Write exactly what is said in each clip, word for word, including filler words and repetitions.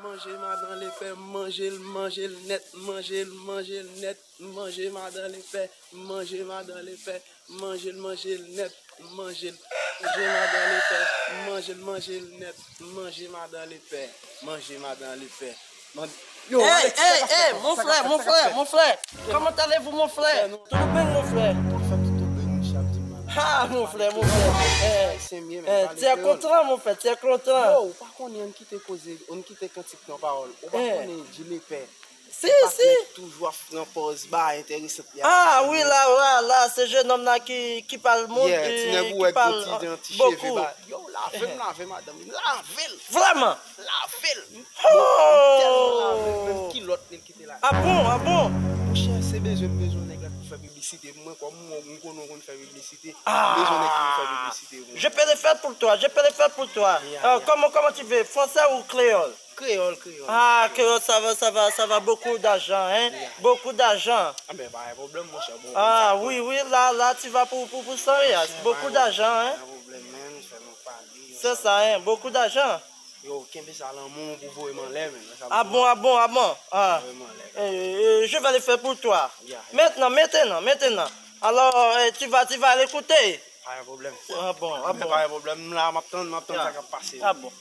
Manje madan lepè, manje l, manje l nèt, manje l, manje l nèt, manje madan lepè, manje madan lepè, manje l, manje l nèt, manje l, manje madan lepè, manje l, manje l nèt, manje madan lepè, manje madan lepè. Man-, yo, Hey, Alex, hey, sa k ap fèt, hey, mon frè, mon frè, mon frè. Comment allez-vous, mon frè? Tout byen, mon frè. Tout byen, mon chè, di m. Ah, mon frè, mon frè. Eh, Ayisyen m ye, men, eh, pale kreyòl. Tchè kontan, mon frè, tchè kontan. Yo, ou pa konnen, ann kite koze, ann kite kantik nan pawòl. Ou pa konnen, di lepè. Si, si. Patnè toujou ap pran pòz ba enteresan. Ah, wi, la, la, la, se jennonm la ki, ki pale moun, yeah, ti nèg ou wè, ki pale ti, ti cheve bokou. Yo, lave m, lave madanm li, m lave l. Vrèman? Lave l. M tèlman lave l, menm kilòt li l kite la. Ah bon, ah bon? Monchè, se bezwen m bezwen nèg la pou fè piblisite pou mwen, kòm mwen, m konnen w konn fè piblisite. Ah, m bezwen nèg ki pou fè piblisite pou mwen. Je peux le faire pour toi, je peux le faire pour toi. Yeah, yeah. Euh, comment, comment tu veux, français ou créole? Créole, créole. Ah, créole, ça va, ça va, ça va beaucoup d'argent, hein? Yeah. Beaucoup d'argent. Ah, ben, pas de problème, mon cher. Bon, ah, oui, oui, là, là, tu vas pour, pour, pour ça, yeah. Beaucoup d'argent, hein? Pas de problème, man. Fè nou pale. C'est ça, hein? Beaucoup d'argent. Yo, kenbe sa lan men w pou voye m anlè, men. Ah bon, ah bon, ah bon. Ah. Voye m anlè. Euh, euh, je vais le faire pour toi. Yeah, yeah. Maintenant, maintenant, maintenant. Alors, euh, tu vas, tu vas l'écouter. Pa gen pwoblèm. Ah bon, ah bon. Pa gen pwoblèm. M la, m ap tann, m ap tann sa k ap pase. Ah bon.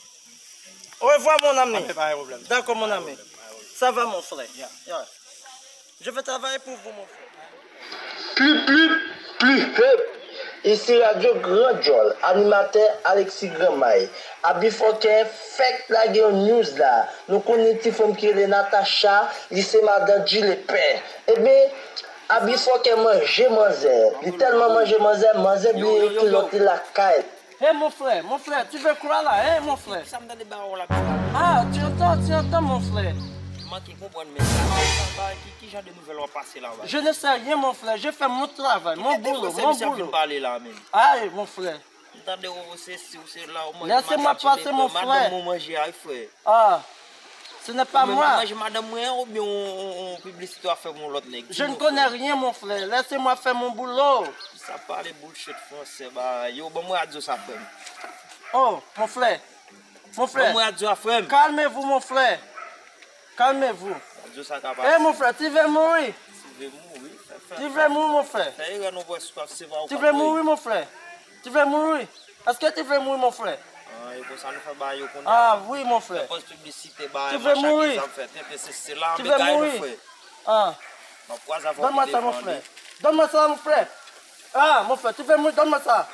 Au revoir, mon ami. Ah, men pa gen pwoblèm. D'accord, mon ami. Pa gen pwoblèm, pa gen pwoblèm. Ça va, mon frère? Yeah. Yeah. Je vais travailler pour vous, mon frère. Pli pli, pli hep. Isi radyo Gran Djòl, animatè Alexis Granmay. Abi Fòkè fèk lage yon news la. Nou konnen ti fanm ki rele Natacha, li se madan Djilepè. Ebyen, Abi Fòkè manje manzè. Li tèlman manje manzè, manzè bliye kilòt li lakay. Hey, mon frère, mon frère, tu veux quoi là, hein, mon frère? Sa m tande ba w la. Ah, tu entends, tu entends, mon frère. M manke konprann, men sa, sa, sa, ki, ki jan de nouvèl w ap pase la, baz? Je ne sais rien, mon frère. Je fais mon travail, mon boulot, mon boulot. Ki tèt de fransè misye ap vin pale la, menm? Ah, mon frère. M tande w, se si w se la, w manje madanm ti lepè, madanm ou manje a, wi, frè. Ah, ce n'est pas moi. Ou menm ki manje madanm mwen an, oubyen yon, yon, yon piblisite w ap fè pou yon lòt nèg? Je ne connais rien, mon frère. Laissez-moi faire mon boulot. Sa pale bullshit fransè, ba, yo, ban mwen radyo sa, frè m. Oh, mon frère. Mon frère. Ban mwen radyo a, frè m. Calmez-vous, mon frère. Calmez-vous. Radyo sa ka pase. Eh, mon frère, tu veux mourir? Tu veux mourir? Fè, fè, tu veux mourir, mon frère? Fè erè non, pwès, se pa ou k ap mouri. Tu veux mourir, mon frère? Tu veux mourir? Est-ce que tu veux mourir, mon frère? Ah, e konsa nou fè bagay yo kounye a. Ah, oui, mon frère. Fè pòz piblisite, bagay, machin, zam, fè tenten, se, se la, an bekay, mon frère. Ah. M ap kwaze avè w pou devan li. Donne-moi ça, mon frère. Donne-moi ça, mon frère. Ah, mon frère, tu veux mourir, donne-moi ça.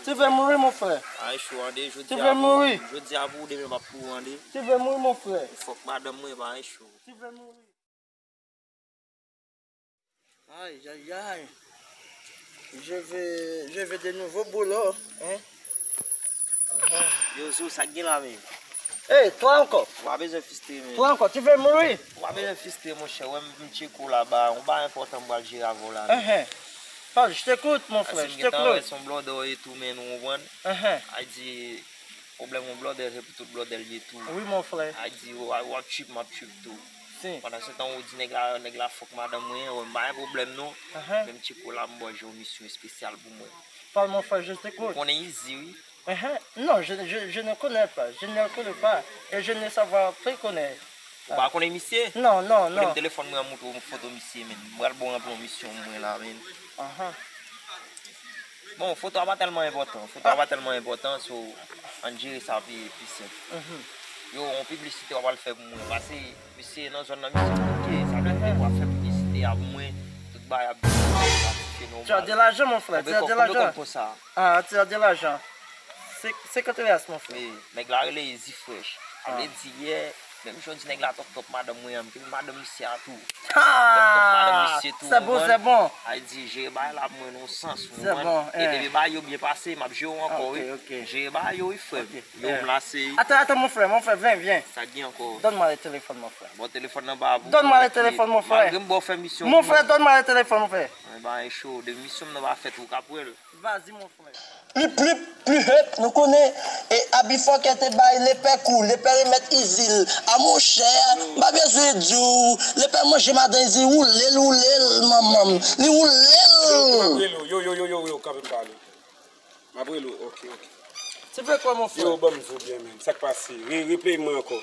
Tu veux mourir, mon frère. Ay, cho, ande, jodi a pou, jodi a pou, demen m ap pou, ande. Tu veux mourir, mon frère. Fòk madanm mwen pa ay cho. Tu veux mourir. Aïe, aïe, aïe. Je veux, je veux de nouveaux boulots, hein. Yo, Zo, sa k gen la, men? Hey, toi encore. Ou pa bezwen fiste, men. Toi encore, tu veux mourir? Ou pa bezwen fiste, monchè. Wè m, m tcheke w laba. Yon bagay enpòtan m pral jere avè w la, men. Hein, hein. Parle, je t'écoute, mon frère, je t'écoute. Paske m gentan wè se yon blòdè w ye tou, men, ou konprann? Hein, hein. A di, pwoblèm yon blòdè, se pou tout blòdè l ye tou. Oui, mon frère. A di, w, w ap trip, m ap trip tou. Si. Pandan se tan, ou di nèg la, nèg la fòk madanm mwen, wè, m pa gen pwoblèm, non. Hein, hein. Men m tcheke w la, m ba w yon misyon espesyal pou mwen. Parle, mon frère, je t'écoute. Ou konnen Izi, wi. Hein, hein. Non, je, je, je ne connais pas. Je ne le connais pas. Et je ne savoir pas connaître. Ou pa konnen misye? Non, non, non. Kote m telefòn mwen an montre w foto misye, men. M pral ba w anpil yon misyon mwen la, men. Ahan. Bon, foto a pa tèlman enpòtan. Foto a pa tèlman enpòtan, so, ann jere sa pi, pi senp. Mhm. Yo, yon piblisite w ap al fè pou mwen. Pase, misye nan zòn nan, misye bouke. Sa vle di, w ap fè piblisite a pou mwen. Tout bagay ap byen, ap fè nòmal. Tu as de l'argent, mon frère, tu as de l'argent. Konbyen kòb, konbyen kòb konsa? Ah, tu as de l'argent. Se, se kote yas, mon frè? Wi, nèg la rele Easy Fresh. Sa vle di yè, menm jan w di nèg la tòp tòp madanm mwen an, m te madanm misye a tou. Ah, c'est bon, c'est bon. Ay di, jere bagay la pou mwen nan yon sans, ou konprann? E depi bagay yo byen pase, m ap jere w ankò, wi. Jere bagay yo, wi, frè m. Yo, m la se. Attends, attends, mon frère, mon frère, viens, viens. Sa gen ankò? Donne-moi le téléphone, mon frère. Bon, telefòn nan ba pou. Donne-moi le téléphone, mon frère. Malgre m ba w fè misyon. Mon frère, donne-moi le téléphone, mon frère. Mwen ba w cho, depi misyon m nan pa fèt, ou ka pran l. Vas-y, mon frère. Plip, plip, plip, hep, nou konnen e abi fòkè te bay lepè kou, lepè remèt Izil. A monchè, m pa bezwen di w, lepè manje madan Izil, woule l, woule l, manman m. Li woule l. Yo, yo, yo, yo, yo, yo, kanpe m pale. M ap rele w, ok, ok. Ti fè kwa, mon frè? Yo, ban m di w byen, menm. Sa k pase? Re, replay mwen ankò.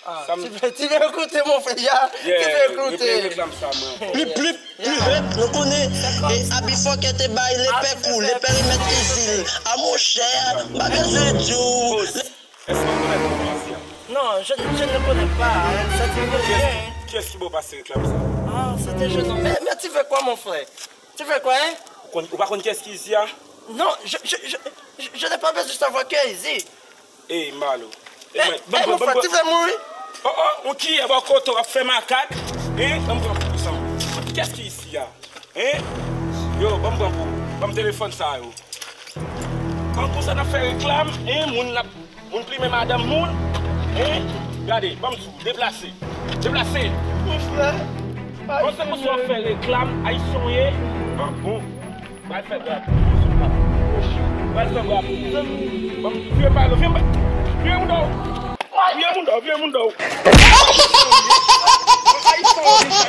Ah, ti fè, ti fè koute, mon frè, ya. Ti fè koute. Replay reklam sa, mwen ankò. Plip, plip, plip, nou konnen e abi fòkè te bay lepè kou, lepè remèt Izil. A monchè, m pa bezwen di w. Èske w konnen moun sa? Non, je, je ne le connais pas. Ça te dit rien? Kiyès ki ba w pase reklam sa? Ah, c'est un jeune homme. Mais, mais tu fais quoi, mon frère? Tu fais quoi, hein? Ou konn, ou pa konn kiyès ki izi a? Non, je, je, je, je, je n'ai pas besoin de savoir qui est ici. Ey, Malo. Ey, mwen, ban m pran, ban m pran. Ti fè mouri. Oh, oh, ou ki aba kote w ap fè makak? Hein? Ban m pran pou ou sa. Kiyès ki isi a? Hein? Yo, ban m pran pou ou. Ban m telefòn sa yo. An konsa n ap fè reklam, hein? Moun n ap, moun plimen madanm moun, hein? Gade, ban m di w, deplase. Deplase. Mon frè. Konsa konsa w ap fè reklam, ayisyen w ye? An bon. Pral fè grap. Pral fè grap. Ban m vye pale, vye pale. Vye moun dò. Vye moun dò, vye moun dò. Ay, sa w di,